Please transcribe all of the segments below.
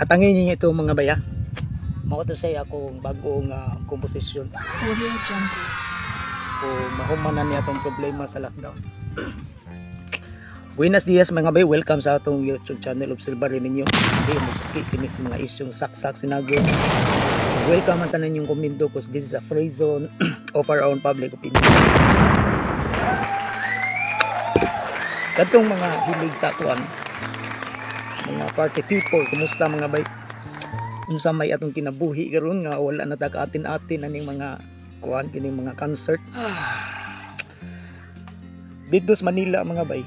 Atangin niyo ito, mga baya. Mao to say akong bagong komposisyon. Audio Jungle. Kung mahuman na niya atong problema sa lockdown. Buenos dias, mga bay, welcome sa atong YouTube channel. Obserba rin ninyo. Hindi magtuki kini sa mga isyong saksak sinagod. Welcome ang tanan yung komento because this is a free zone of our own public opinion. Kadtong mga hilig sa kuan, mga party people, kumusta, mga bay? Unsa may atong kinabuhi karon nga wala na ta kaatin-atin aning mga kuan, kining mga concert dito sa Manila, mga bay?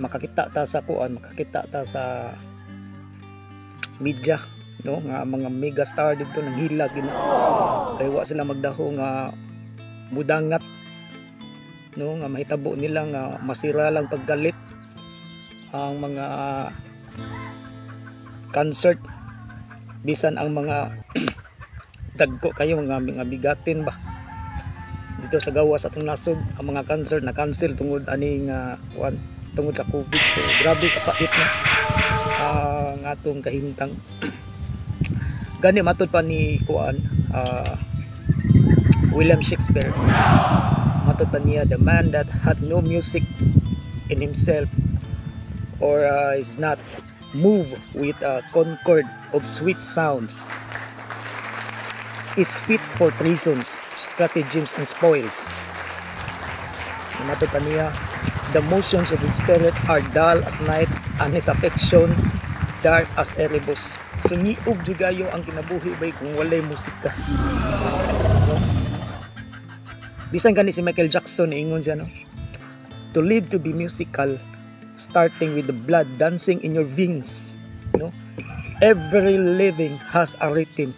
Makakita ta sa kuan, makakita ta sa media, no, nga mga megastar dito nanghilag gina kay wa sila magdaho nga mudangat, no, nga mahitabo nila nga masira lang paggalit ang mga concert, bisan ang mga dagko kayo nga mga bigatin ba dito sa gawas atong nasod. Ang mga concert na cancel tungod aning kuan, tungod sa COVID. So grabe kapait na ang atong kahimtang. Gani matud pa ni kuan, William Shakespeare, matud pa niya, "The man that had no music in himself or is not moved with a concord of sweet sounds is fit for treasons, stratagems and spoils." Matud pa niya, "The motions of his spirit are dull as night and his affections dark as Erebus." So niub jud kayo ang kinabuhi bay kung walay musika, no? Bisan gani si Michael Jackson, ingon siya, no, "To live, to be musical, starting with the blood dancing in your veins," no? Every living has a rhythm.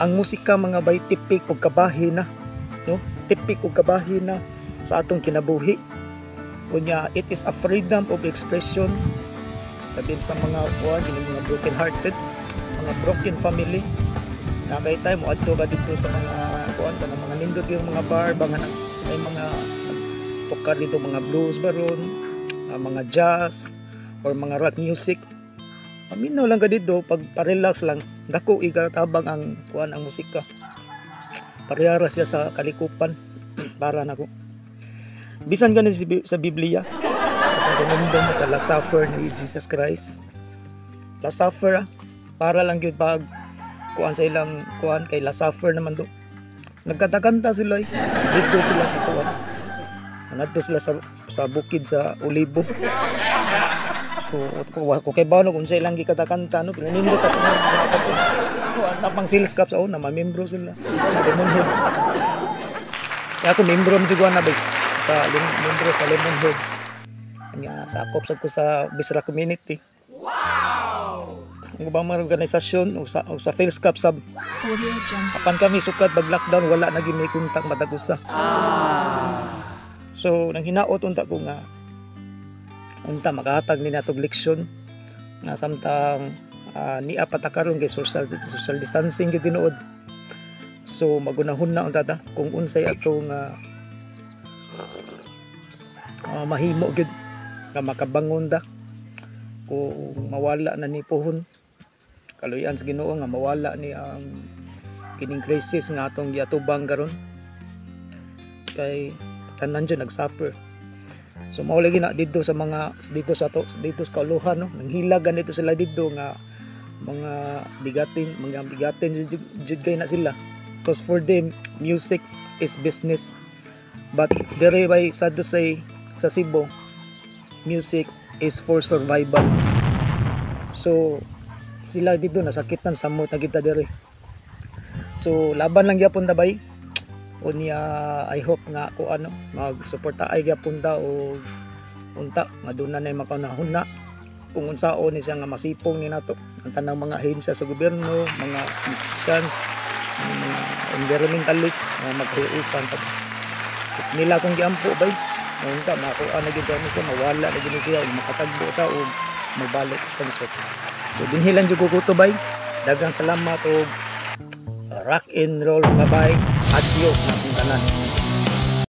Ang musika, mga bay, tipik og kabahin na, no? Tipik og kabahin na sa atong kinabuhi. Unya it is a freedom of expression labi sa mga kuan, yung mga broken hearted, mga broken family na kay time mo adto ka dito sa mga kuan kanang mga nindot yung mga bar ba nga may mga tukar dito, mga blues baron, mga jazz or mga rock music. Paminaw lang ka dito pag pa-relax lang. Dako ikatabang ang kuan, ang musika. Parehara siya sa kalikupan para nako. Bisan ganin sa Biblia, kung mo sa Last Supper ni Jesus Christ, Last Supper, para lang gyud pag kuan sa ilang kuan kay Last Supper naman do, nagkanta-kanta sila eh. Dito sila sa kuan, ngadto sila sa bukid sa Olibo. So kung kay bano kung sa ilang gikanta-kanta, no, pero nindot ato tapos kuan na pang FILSCAP sa una, mamembro sila sa Lemonheads. Kaya ako membro mo na ba sa membro sa Lemonheads. Nya sakop sad ko sa Bisra community. Wow! Ang ubang mga organisasyon o sa FILSCAP sab. Audio Jungle. Apan kami sukad pag lockdown, wala na gyud may kontak matag usa. So nang hinaot unta ko nga unta makahatag ni natog leksyon nga samtang niya pa ta karon kay social social distancing gyud tinuod. So magunahon na unta ta kung unsay atong mahimo gyud nga makabangon ta kung mawala na ni puhon. Kaluyan sa Ginoo nga mawala ni ang kining crisis nga atong giatubang karon kay tanan dyan nag-suffer. So mao lagi na didto sa mga dito sa to, dito sa Kauluhan, no, nanghilag ganito sila didto nga mga bigatin jud kay na sila because for them music is business. But dire by sad to say, sa Cebu, music is for survival. So sila dito nasakitan samot na kita dire. So laban lang gyapon ta bay. Unya I hope nga ko ano magsuporta ay gyapon ta o unta nga doon na makaunahuna kung unsaon ni siya nga masipong ni nato ang tanang mga ahensya sa gobyerno, mga musicians, ang mga environmentalist nga maghiusan pa nila kung giampo bay nga unta makuha na gyud ni siya, mawala na gyud ni siya ug makatagbo ta og mabalik sa concert. So dinhi lang jud ko kuto bay. Daghang salamat og rock and roll, mga bay. Adios na akong tanan.